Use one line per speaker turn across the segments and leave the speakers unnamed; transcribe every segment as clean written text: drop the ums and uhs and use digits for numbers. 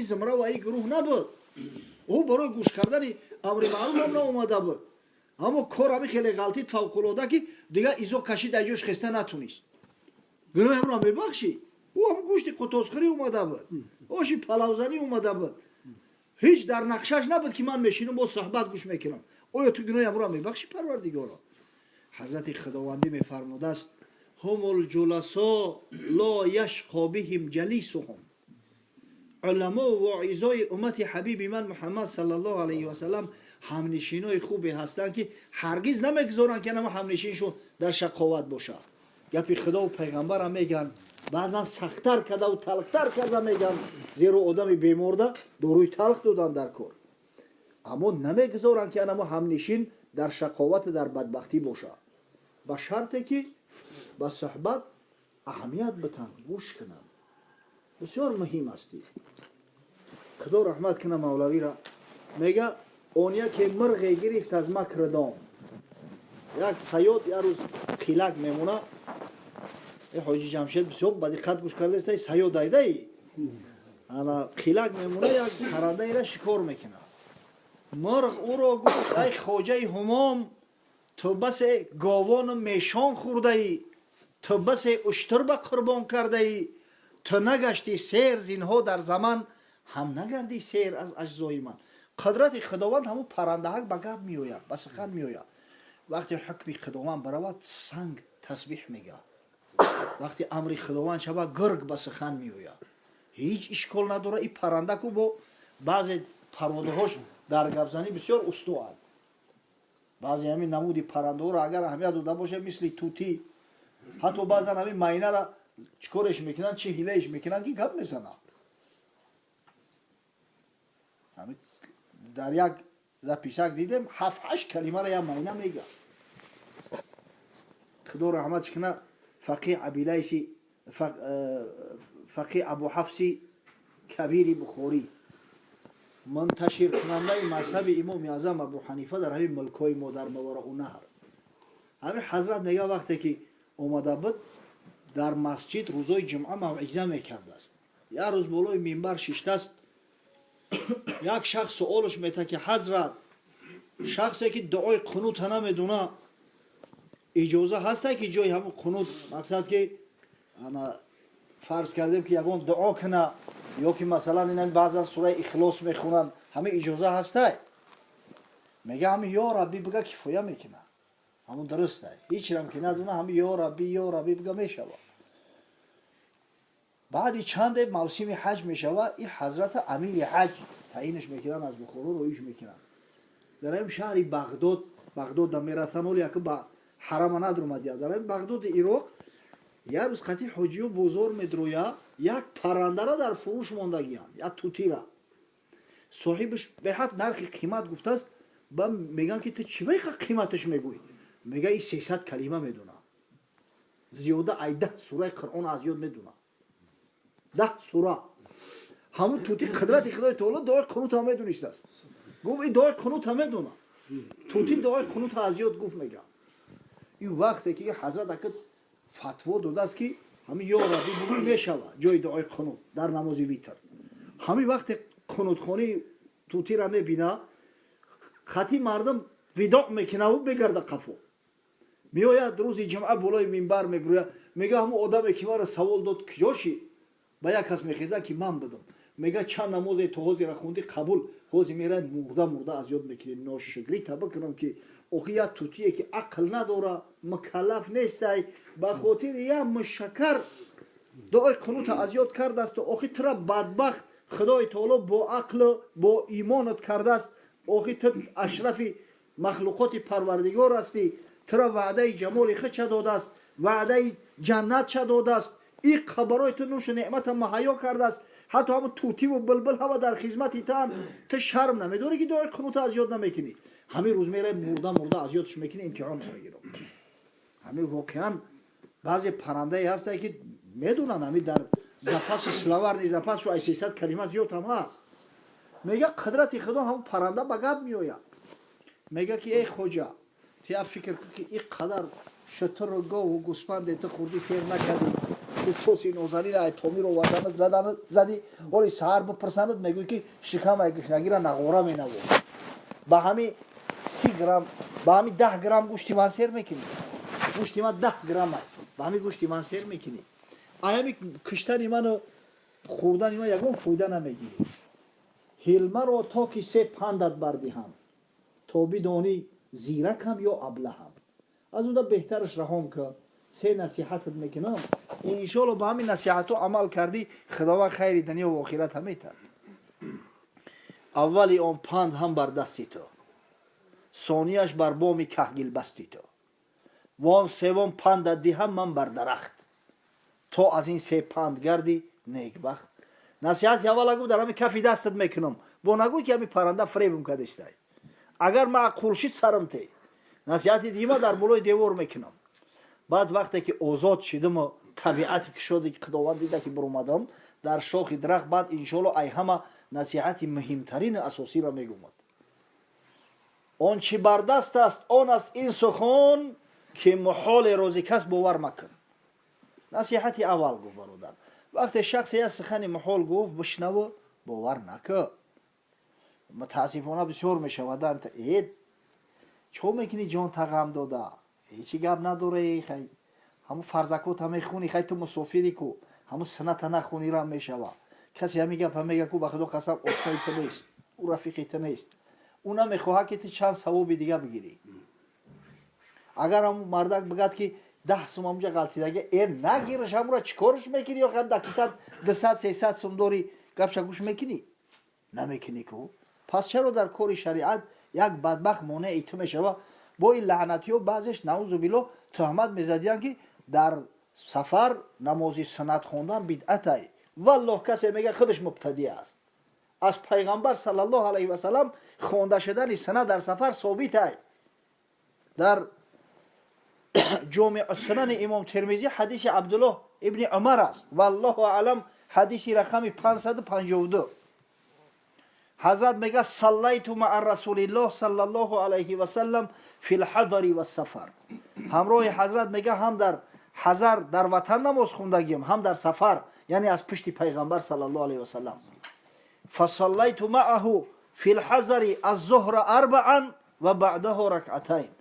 Зумра ва ин гурӯҳ набуд. Ӯ барои гӯш кардани амри маъруф ҳам наомада буд, аммо кор ҳами хеле ғалтид, фавқулода, ки дигар изо кашид, аз ҷош хеста натунист. Гуноҳи ҳамро мебахшӣ? Ӯ ҳам гӯшти қутозхӯрӣ омада буд, оши палавзанӣ омада буд, ҳеҷ дар нақшаш набуд, ки ман мешинам, бо суҳбат гӯш мекунам. Оё ту гуноҳи ҳамро мебахшӣ, Парвардигоро? Ҳазрати худовандӣ мефармудааст: ҳумул ҷуласо ло яшқо биҳим ҷалисуҳум. Уламо воизои уммати ҳабиби ман Муҳаммад саллаллоҳу алайҳи васаллам ҳамнишинои хубе ҳастанд, ки ҳаргиз намегузоранд, ки анама ҳамнишиншон дар шақоват бошад. Гапи худову пайғамбарам мегӯянд, баъзан сахттар кардаву талхтар карда мегӯянд, зеро одами беморда доруи талх додан дар кор, аммо намегузоранд, ки анамо ҳамнишин дар шақовату дар бадбахтӣ бошад, ба шарте ки ба суҳбат аҳамият битанд, гӯш кунанд. Бисёр муҳим астӣ. Худо раҳмат куна мавлавира, мега: он яке мирғе гирифт аз макри дом. Як саёд як рӯз қилак мемона. Э, ҳоҷи Ҷамшед бисёр ба диққат гӯш кардаеста. Саёд айдаи ана қилак мемона, як паррандаера шикор мекунад. Мирғ ӯро гуфт: «Ай хоҷаи ҳумом, ту басе говону мешон хӯрдаӣ, ту басе уштур ба қурбон кардаӣ, ту нагаштӣ сер зинҳо дар заман, ҳам нагардӣ сер аз аҷзои ман». Қудрати худованд, ҳамун паррандаҳак ба гап меояд, ба сухан меояд. Вақте ҳукми худованд баравад, санг тасбиҳ мегӯяд. Вақте амри худованд шавад, гург ба сухан меояд. Ҳеҷ ишкол надорад. И паррандаку бо баъзе парводаҳош дар гапзанӣ бисёр устоанд. Баъзе ҳамин намуди паррандаҳоро агар аҳамият дода бошад, мисли тутӣ, ҳатто баъзан ҳамин майнара чӣ кореш мекунанд, чӣ ҳилаеш мекунанд, ки гап мезананд. Дар як записак дидем, ҳафт ҳашт калимаро як майна мега. Худо раҳматш куна фақиҳ Абилайси, фақиҳ Абуҳафси Кабири Бухорӣ, мунташиркунандаи мазҳаби имоми аъзам Абу Ҳанифа дар ҳамин мулкҳои мо, дар Мовароуннаҳр. Ҳамин ҳазрат мега, вақте ки омада буд, дар масҷид рӯзои ҷумъа мавъиза мекардааст. Як рӯз болои минбар шиштааст, як шахс суолш мета, ки ҳазрат, шахсе ки дуои қунута намедуна, иҷоза ҳаста, ки ҷои ҳамун қунут, мақсад ки ана фарз кардем, ки ягон дуо куна, ё ки масалан ина баъзан сураи Ихлос мехонанд, ҳама иҷоза ҳастай? Мега, ҳами «Ё Рабби» бига, кифоя мекуна. Ҳамун дурустай, ҳечрам ки надуна, ҳами «Ё Рабби, ё Рабби» бига, мешава. Баъди чанде мавсими ҳаҷ мешава. И ҳазрата амири ҳаҷ таъинаш мекунанд, аз Бухоро роиш мекунанд. Дар ҳамин шаҳри Бағдод, Бағдодда мерасанд, оли яку ба ҳарама надромадия, дар ҳамин Бағдоди Ироқ як рӯз қати ҳоҷиё бозор медроя, як паррандара дар фурӯш мондагиянд, як тутира. Соҳибаш беҳад нархи қимат гуфтааст. Ба мегӯянд, ки ту чӣ баиқа қиматаш мегӯӣ? Мега, и 300 калима медуна, зиёда ай 10 сураи Қуръон аз ёд медуна, 10 сура. Ҳамун тути, қудрати худои таоло, дуои қунута медонистааст. Гуфт, и дуои қунута медуна. Тути дуои қунута аз ёд гуфт. Мега, ин вақте ки ҳазрат ака фатво додааст, ки ҳамин «Ё Рабби» бугӯй, мешава ҷои дуои қунут дар намози витр. Ҳамин вақте қунутхонии тутира мебина, хати мардум видоъ мекунаву мегарда, қафо меояд. Рӯзи ҷумъа болои минбар мебурӯяд, мега, ҳамун одаме ки маро савол дод, куҷо шид? Ба як кас мехезад, ки ман будам. Мега, чанд намозе то ҳозира хундӣ? Қабул. Ҳозир мерай, мурда мурда аз ёд мекунӣ. Ношукрита бикунам, ки охи як тутие ки ақл надора, мукаллаф нестай, ба хотири як мушакар дуои қунута аз ёд кардасту. Охи тура бадбахт худои таоло бо ақлу бо имонат кардааст. Охи ту ашрафи махлуқоти парвардигор ҳастӣ. Тура ваъдаи ҷамоли худша додааст, ваъдаи ҷаннатша додааст, иққа барои ту нӯшу неъмата муҳайё кардааст. Ҳатто ҳамун тутиву булбул ҳама дар хизмати таан. Ту шарм намедорӣ, ки дуои қунута аз ёд намекунӣ? Ҳамин рӯз мерай, мурда мурда аз ёдш мекунӣ, имтиҳон мегирам. Ҳамин воқеан баъзе паррандае ҳастае, ки медонанд, ҳамин дар запаси, словарный запасшу ай 300 калима зиёд ҳам ҳаст. Мега, қудрати худо, ҳамун парранда ба гап меояд, мега, ки эй хоҷа, ту як фикр кун, ки ин қадар шутуру гову гӯспанде ту хурдӣ, сер накардӣ. Ту тоси нозанин ай Помир оварданат, заданат, зади, оли саҳар бипурсанад, мегӯй ки шикам ай гушнагира нағора менаво. Ба ҳами 30 грамм, ба ҳами 10 грамм гӯшти ман сер мекунӣ. Гӯшти ман 10 грамм ай. Ба ҳами гӯшти ман сер мекунӣ. Ай ҳами киштани ману хӯрдани ман ягон фоида намегирӣ. Ҳилмаро то ки се пандат бардиҳам, то бидонӣ зиракам ё аблаҳам. Аз уда беҳтараш раҳом кар. Се насиҳатат мекунам. Иншоалло ба ҳамин насиҳатҳо амал кардӣ, Худованд хайри дунё ва охират ҳам метад. Аввали он панд ҳам бар дасти ту, сонияш бар боми каҳгилбасти ту, вон севом пандат диҳам ман бар дарахт, то аз ин се панд гарди некбахт. Насиҳати аввала гуфт, дар ҳамин кафи дастат мекунам, бо нагӯй ки ҳамин парранда фиребм кардистай. Агар маъқул шид сарам те. Насиҳати дима дар болои девор мекунам. Баъд вақте ки озод шидиму табиати кушоде ки Худованд дида ки биромадам дар шохи дарахт, баъд иншоалло ай ҳама насиҳати муҳимтарини асосиро мегумад. Он чӣ бардаст аст, он аст ин сухан ки муҳоле рози кас бовар макун. Насиҳати аввал гуфт бародар. Вақте шахсе як сухани муҳол гуфт, бишнаву бовар накун. Мутаассифона бисёр мешавад. Чо мекунӣ ҷон тағам дода? Ҳечи гап надоре, хай. Ҳамун фарзакота мехунӣ, хай ту мусофири ку, ҳамун сунната нахунира мешава. Касе ҳамин гапа мега ку, ба Худо қасам, ошнои ту нест, ӯ рафиқи ту нест. Ӯ намехоҳад ки ту чанд савоби дига бигирӣ. Агар ҳамун мардак бигӯяд ки 10 сум ҳамунҷа ғалтидаги, нагираш ҳамура чӣ корш мекунӣ? Ё хам дакисад 200 300 сум дорӣ, гапша гӯш мекунӣ? Намекунӣ ку. Пас чаро дар кори шариат як бадбахт монеи ту мешава? Бо ин лаънатиҳо баъзеш наузу билло туҳмат мезадиянд ки дар сафар намози суннат хондан бидъатай. Валлоҳ касе мега худаш мубтадӣ аст. Аз пайғамбар саллаллоҳу алайҳи васаллам хонда шудани суннат дар сафар собитай. Дар ҷомеъ сунани имом Термизӣ ҳадиси Абдуллоҳ ибни Умар аст. Валлоҳу аълам, ҳадиси рақами 552. Ҳазрат мега саллайту маа расулиллоҳ саллаллоҳу алайҳи васаллам фил ҳадари вассафар. Ҳамроҳи ҳазрат мега ҳам дар ҳазар дар ватан намоз хундагим, ҳам дар сафар, яъне аз пушти пайғамбар саллаллоҳу алайҳи васаллам. Фасаллайту маъаҳу фил ҳазари аззуҳра арбаан ва баъдаҳу ракъатайн.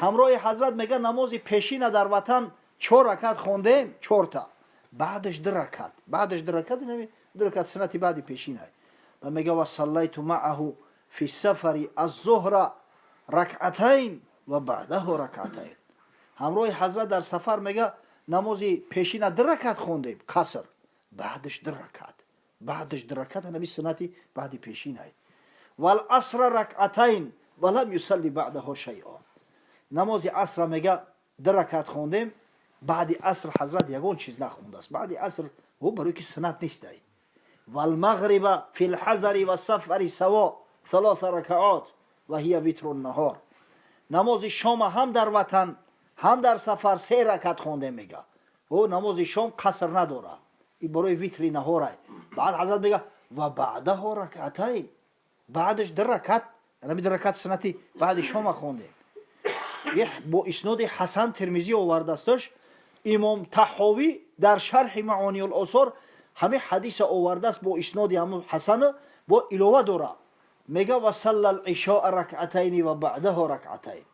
Ҳамроҳи ҳазрат мега намози пешина дар ватан 4 ракат хондем, 4та. Баъдаш 2 ракат. Баъдаш 2 ракат, 2 ракат суннати баъди пешина. Ва мега ва саллайту маъаҳу фи сафари аззуҳра ракъатайн ва баъдаҳу ракъатайн. Ҳамроҳи ҳазрат дар сафар мега намози пешина 2 ракат хондем, қаср. Баъдаш 2 ракат. Баъдаш 2 ракат, ҳами суннати баъди пешина. Вал асра ракъатайн ва лам юсалли баъдаҳу шайъа. Намози асра мега 2 ракат хондем, баъди аср ҳазрат ягон чиз нахондааст. Баъди аср ӯ барои ки суннат нестай. Валмағриба фил ҳазари ва сафари саво 3 ракаот ва ҳия витру наҳор. Намози шома ҳам дар ватан ҳам дар сафар 3 ракат хондем мега. Ӯ намози шом қаср надора. И барои витри наҳорай. Баъд ҳазрат мега ва баъдаҳу ракъатайн. Баъдаш 2 ракат, ҳами 2 ракат суннати баъди шома хондем. Бо исноди Ҳасан Термизӣ овардаасташ. Имом Таҳовӣ дар шарҳи Маониул Осор ҳамин ҳадиса овардааст бо исноди ҳамун Ҳасана, бо илова дора. Мега ва саллал ишоа ракъатайни ва баъдаҳу ракъатайн.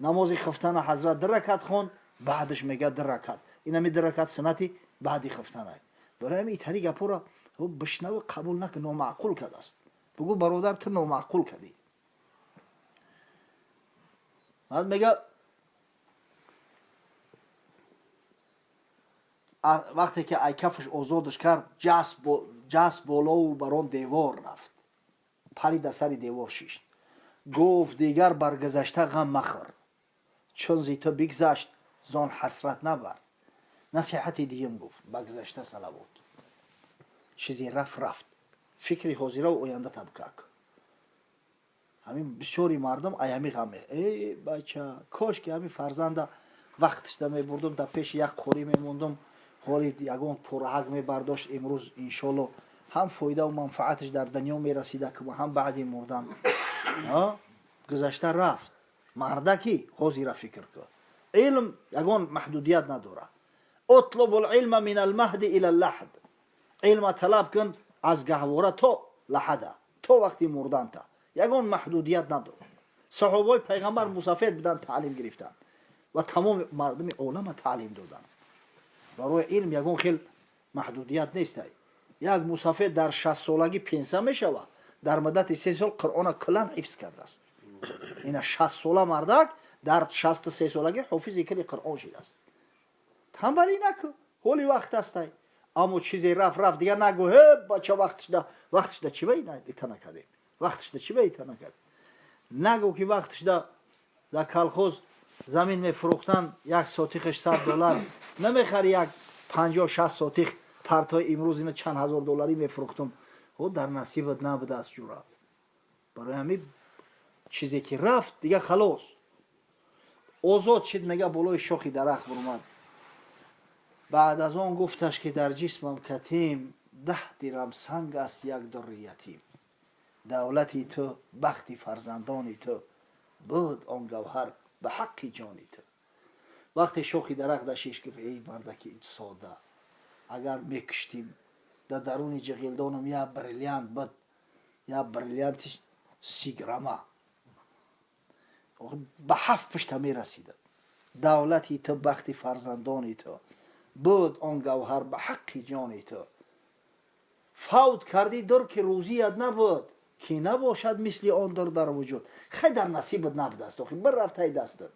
Намози хифтана ҳазрат 2 ракат хонд, баъдаш мега 2 ракат. Ин ҳами 2 ракат суннати баъди хифтана. Барои ҳамин итари гапҳоро бишнаву қабул накун, номаъқул кардааст. Бугӯ бародар, ту номаъқул кардӣ. Баъд мега вақте ки айкафаш озодаш кард, ҷаст болову бар он девор рафт. Пари дар сари девор шишт. Гуфт дигар бар гузашта ғам махӯр, чун зи ту бигзашт зон ҳасрат набар. Насиҳати дигим гуфт ба гузашта салавот. Чизе рафт рафт, фикри ҳозираву оянда табкак. Ҳамин бисёри мардум ай ҳамин ғам эй бача, кош ки ҳамин фарзанда вақташда мебурдум, дар пеши як қорӣ мемондум, ҳоли ягон пурраҳак мебардошт, имрӯз иншоалло ҳам фоидаву манфааташ дар дунё мерасида, ҳам баъди мурдан. Гузашта рафт. Мардаки ҳозира фикр кун. Илм ягон маҳдудият надорад. اطلب العلم من المهد الى اللحد. Илма талаб кун аз гаҳвора то лаҳада, то вақти мурданта. Ягон маҳдудият надорад. Саҳобаи пайғамбар мусафед буданд, таълим гирифтанд ва тамоми мардуми олама таълим доданд. Барои илм ягон хел маҳдудият нестай. Як мусафед дар 60-солагӣ пенсия мешавад, дар муддати 3 сол Қуръона куллан ҳифз кардааст. Ина 60-сола мардак дар 63-солагӣ ҳофизи кили Қуръон шидааст. Танбалӣ накун, ҳоли вақт астай. Аммо чизе рафт, рафт, дигар нагӯ: «Ҳе, бача, вақтшда, вақтшда чӣ ба ита накардем, вақтшда чӣ ба ита накардем?» Нагӯ ки вақтшда дар колхоз замин мефурӯхтан, як сотихаш 100 доллар намехари, як 50-60 сотих партои имрӯз ина чанд ҳазор долларӣ мефурӯхтум. О, дар насибат набудааст, ҷура. Барои ҳамин чизе ки рафт, дигар халос. Озод шид, мега, болои шохи дарахт бурмад. Баъд аз он гуфташ, ки дар ҷисмам катим 10 дирам санг аст, як дурри ятим. Давлати ту бахти фарзандони ту буд, он гавҳар ба ҳаққи ҷони ту. Вақте шохи дарахт дашиш, гуфт: «Эй мардаки сода, агар мекуштим, дар даруни ҷиғилдонам як бриллиант буд, як бриллианти 30 грамма ба ҳафт пушта мерасида. Давлати ту бахти фарзандони ту буд, он гавҳар ба ҳаққи ҷони ту. Фавт кардӣ дур, ки рӯзият набуд, ки набошад мисли он дур дар вуҷуд. Хай, дар насибат набудааст, охи бирафтай дастат».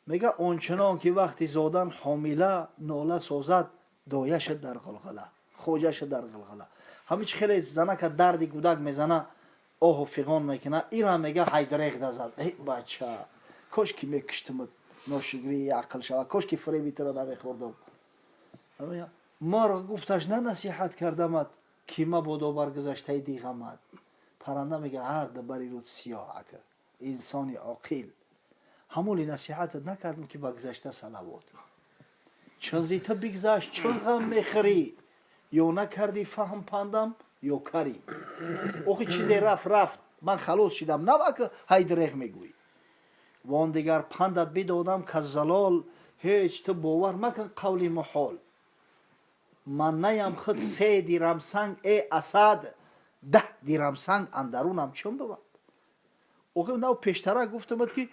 Мега, ончунон ки вақти зодан ҳомила нола созад, дояша дар ғулғула, хоҷаша дар ғулғула, ҳамин чи хеле занака дарди кӯдак мезана, оҳу фиғон мекуна, ира мега ҳайдареғ дазад: «Э, бача, кош ки мекуштумат, ношукрии ақл шава, кош ки фиреби туро намехӯрдам». Морғ гуфташ: «На насиҳат кардамат, ки мабодо бар гузаштаи диғамат». Парранда мега: «Ҳар бари руд сиёҳ, ака инсони оқил, ҳамоли насиҳатат накардам, ки ба гузашта салавот. Чун зи ту бигзашт, чун ғам мехӯрӣ, ё накардӣ фаҳм пандам, ё карӣ. Охи чизе рафт, рафт, ман халос шидам, навака ҳайдреғ мегӯӣ. Вон дигар пандат бидодам, каззалол ҳеҷ ту бовар макун қавли муҳол. Ман наям худ 3 дирам санг, э асад, 10 дирам санг андарунам чун бувад?» Охи нав пештара гуфтамад, ки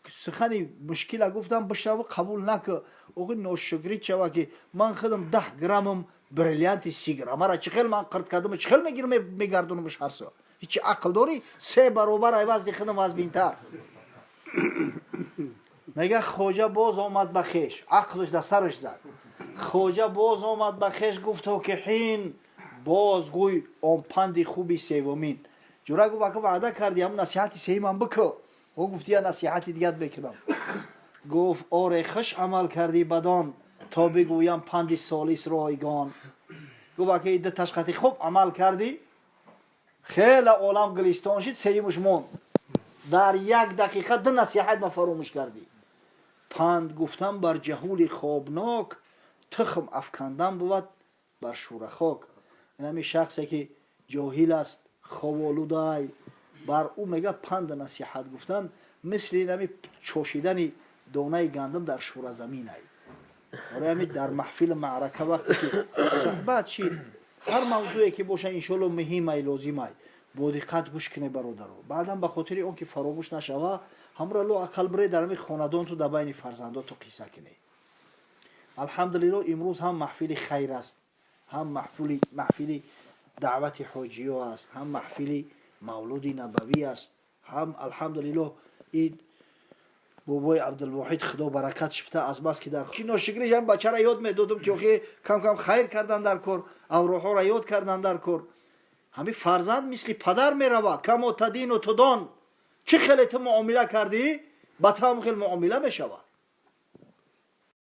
сухани мушкила гуфтам, бишнаву қабул накӣ. Охи ношукрӣ чава, ки ман худам 10 граммам бриллианти 30 граммара чӣ хел ман қирт кардам, чӣ хел мегирам, мегардонамш ҳар сол? Ҳичи ақл дорӣ? Се баробар айвазди худам вазбинтар. Мега, хоҷа боз омад ба хеш, ақлш дар сараш зад. Хоҷа боз омад ба хеш, гуфто, ки ҳин боз гӯй он панди хуби севумин. Ҷура гуфт: «Ака, ваъда кардӣ, ҳамн насиҳати сеюмам бикӯ». Ӯ гуфт: «Я насиҳати дигат мекунам». Гуфт: «Оре, хуш амал кардӣ бадон, то бигӯям панди солис ройгон». Гуфт: «Ака, ида ташқати хуб амал кардӣ, хеле олам гулистон шид, сеюмаш монд. Дар як дақиқа ду насиҳат ма фаромӯш кардӣ. Панд гуфтан бар ҷаҳули хобнок тухм афкандан бувад бар шӯрахок». Ин ҳамин шахсе ки ҷоҳил аст, хоболудай, бар ӯ, мега, панда насиҳат гуфтан мисли ин ҳами чошидани донаи гандум дар шӯразаминай. Барои ҳамин дар маҳфили маърака вақте ки суҳбат шид, ҳар мавзӯе ки боша, иншоалло муҳимай, лозимай, бо диққат гӯш кунед, бародаро. Баъдан ба хотири он ки фаромӯш нашава, ҳамро ло ақал бире дар ҳамин хонадонту, дар байни фарзандоту қисса кунед. Алҳамдулилло, имрӯз ҳам маҳфили хайр аст, ҳам маҳфили даъвати ҳоҷиё аст, ҳам маҳфили мавлуди набавӣ аст, ҳам, алҳамдулилло, ин бобои Абдулвоҳид, худо баракатш бита, азбаски дар ношукриш ҳам бачара ёд медодум, ки охи кам кам хайр кардан дар кор, авроҳоро ёд кардан дар кор. Ҳамин фарзанд мисли падар меравад. كما تدين تدان. Чӣ хеле ту муомила кардӣ, ба ту ҳам хел муомила мешавад.